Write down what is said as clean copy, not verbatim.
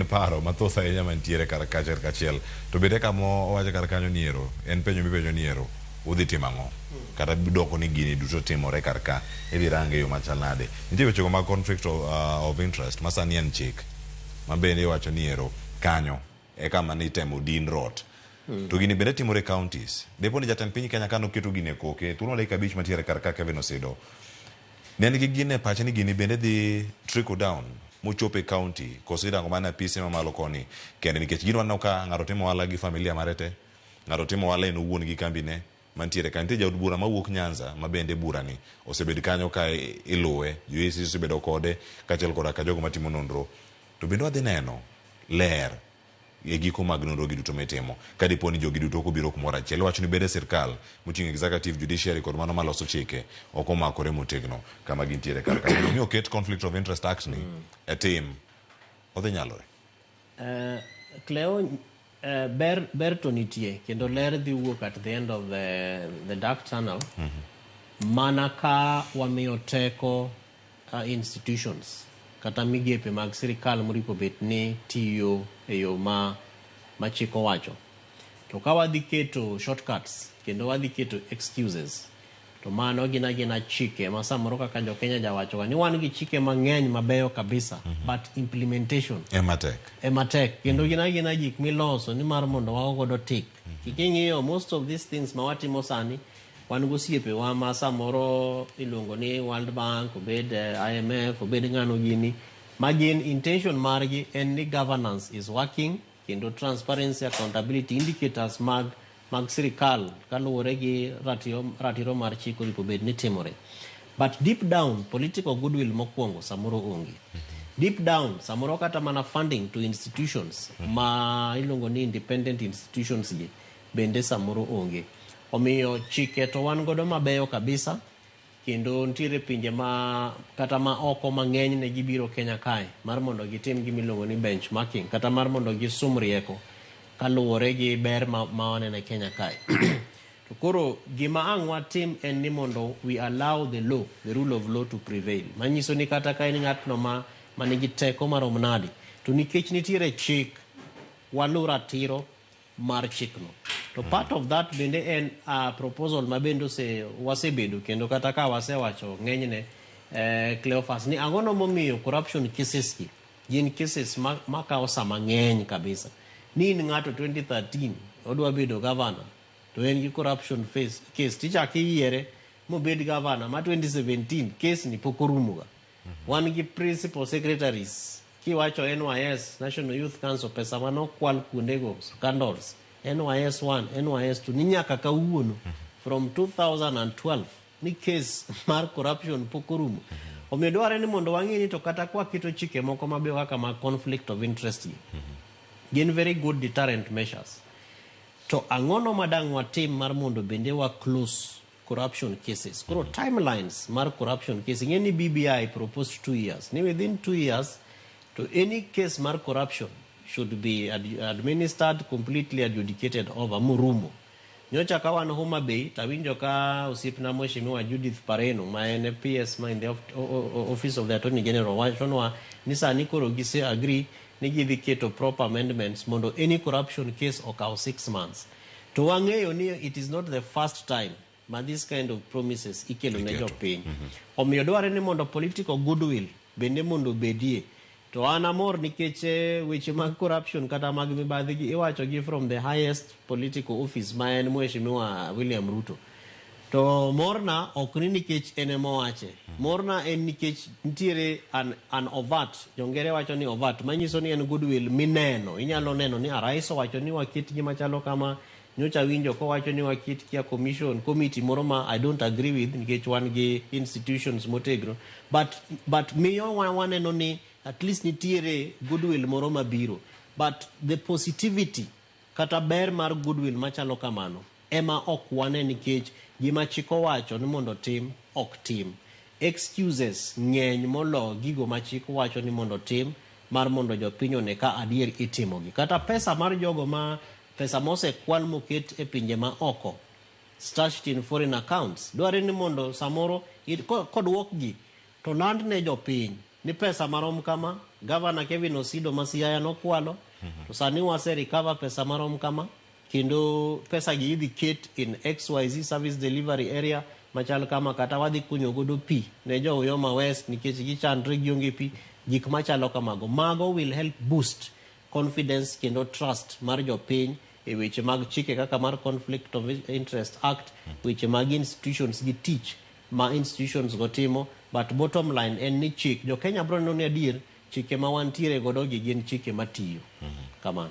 Paro mathoth ahinya mantiere kar kachiel kachiel to bende kama owacho kar kanyo ni ero en penjo mipenjo ni ero udhi timo ang'o kata doko ni gini duto timore kar ka idhi range e yo machal nade. Nitie wechego mag conflict of interest ma sani en chik ma bende iwacho ni ero kanyo e kama nitemo din rot. To gini bende timore e counties. Depo ni jatend piny Kenya kane oketo gini e koke thuolo dakika 5 mantiere kar ka Kevin Osido ne en gi gino e pache ni gini bende dhi trickle down mochop e county koso irango mana apise mamalo koni kende nikech gino waneno ka ng'ato timo ohala gi familia mare te, ng'ato timo ohala en owuon gi kambine mantiere ka. Nitie jaod bura mawuok Nyanza ma bende burani osebed kanyo ka iluwe, jo EACC osebedo kode kaachiel koda ka jogo matimo nonro. To bende wadhi neno ler e giko mag nonro gi duto mitimo ka dipo ni jogi duto ok obiro kumoro achiel. Iwacho ni bede sirkal moting'o executive, judiciary kod mano maloso chike ok omakore motegno kama gintiere kar ka. Mondo mi oket Conflict of Interest Act ni e tim, odhi nyalore? Cleo, ber to nitie kendo ler dhi wuok at the end of the dark tunnel mana ka wamiyo teko institutions kata migepe mag sirikal moripo bet ni tiyo e yo ma chik owacho. To ka wadhi keto shortcuts kendo wadhi keto excuses to mano gin agina chike ma samoro kaka jo Kenya jawacho ga ni wan gi chike mang'eny mabeyo kabisa but implementation ema tek. Ema tek kendo gin agina gik miloso ni mar mondo wago godo tik. King'iyo most of these things ma watimo sani, wan gosiepewa ma samoro iluongo ni World Bank, obed IMF, obed ng'ano gini, ma gin intention margi en ni governance is working kendo transparency, accountability indicators mag sirikal kaluwore gi ratiro mar chik oripo bed ni timore. But deep down, political goodwill mokwongo samoro onge. Deep down, samoro kata mana funding to institutions ma iluongo ni independent institutions gi bende samoro onge. Omiyo chike to wan godo mabeyo kabisa kendo nitiere pinje ma kata ma oko mang'eny ne gibiro Kenya kae mar mondo gitim gima iluongo ni benchmarking kata mar mondo gisum rieko kaluwore gi ber ma waneno e Kenya kae. To koro gima ang' watim en ni mondo we allow the law, the rule of law to prevail. Manyiso ni kata ka en ng'atno ma nigi teko marom nade, to nikech nitiere chik, walu ratiro mar chikno. To part of that bende en proposal ma bende wasebedo kendo kata ka wasewacho ng'enyne, Cleophas, ni ang'ono momiyo corruption cases gi gin cases ma kawo sa mang'eny kabisa. Ni in ng'ato 2013 odwa bedo governor to en gi corruption case tichako iyiere mobed governor ma 2017 case ni pok orumo ga. Wan gi principal secretaries kiwacho NYS, National Youth Council, pesa manokwal kuondego, scandals, NYS 1, NYS 2 ni nyaka kawuono from 2012 ni case mar corruption pok orumo. Omiyo dwarre ni mondo wang'e ni to kata kwaketo chike moko mabeyo kaka mag conflict of interest gi, gin very good deterrent measures. To ang'ono ma dang' watim mar mondo bende wa close corruption cases? Koro timelines mar corruption case, ing'e ni BBI proposed 2 years. Ni within 2 years to any case mar corruption should be administered, completely adjudicated over morumo. Nyocha ka wan Homa Bay, tawinjo ka osiepna Mheshimiwa Judith Pareno ma en PS ma in the Office of the Attorney General wachonwa ni sani koro gise agree ni gidhi keto proper amendments mondo any corruption case okaw 6 months. To wang'eyo ni it is not the first time ma this kind of promises ikelo ne Iketo. jopiny. Omiyo dwarre ni mondo political goodwill bende mondo obedie. To an amor nikech weche mag corruption kata mag mibadhi gi iwacho gi from the highest political office ma en Mheshimiwa William Ruto. To morna ok ni nikech en ema owache. Morna en nikech nitiere an overt, jongere wacho ni overt, manyiso ni en goodwill mineno. Inyalo neno ni a rais owacho ni waket gima chalo kama, nyocha winjo kowacho ni waket kia commission, committee moro ma I don't agree with nikech wan gi institutions motegno. But miyo waneno ni at least nitiere goodwill moro mabiro. But the positivity kata ber mar goodwill machalo kamano ema ok wane nikech gima chik owacho ni mondo tim ok tim. Excuses ng'eny molo gigo ma chik wacho ni mondo tim mar mondo jopiny one ka adier itimogi. Kata pesa mar jogo ma pesa mosekwal moket e pinje ma oko, stashed in foreign accounts, dwarre ni mondo samoro koduokgi to land ne jopiny. Ni pesa marom kama, Governor Kevin Osido ma Siaya nokwalo, to sani wase recover pesa marom kama, kendo pesa gi idhi ket in XYZ service delivery area machal kama, kata wadhi kunyo godo pi ne jo Uyoma West nikech gichandre gionge pi, gik machalo kamago. Mago will help boost confidence kendo trust mar jopiny e weche mag chike kaka mar Conflict of Interest Act, weche mag institutions gi tich ma institutions go timo. But bottom line en ni chik, jo Kenya bro neno ni adier chike ma wantiere godo gi gin chike matiyo. Kamano.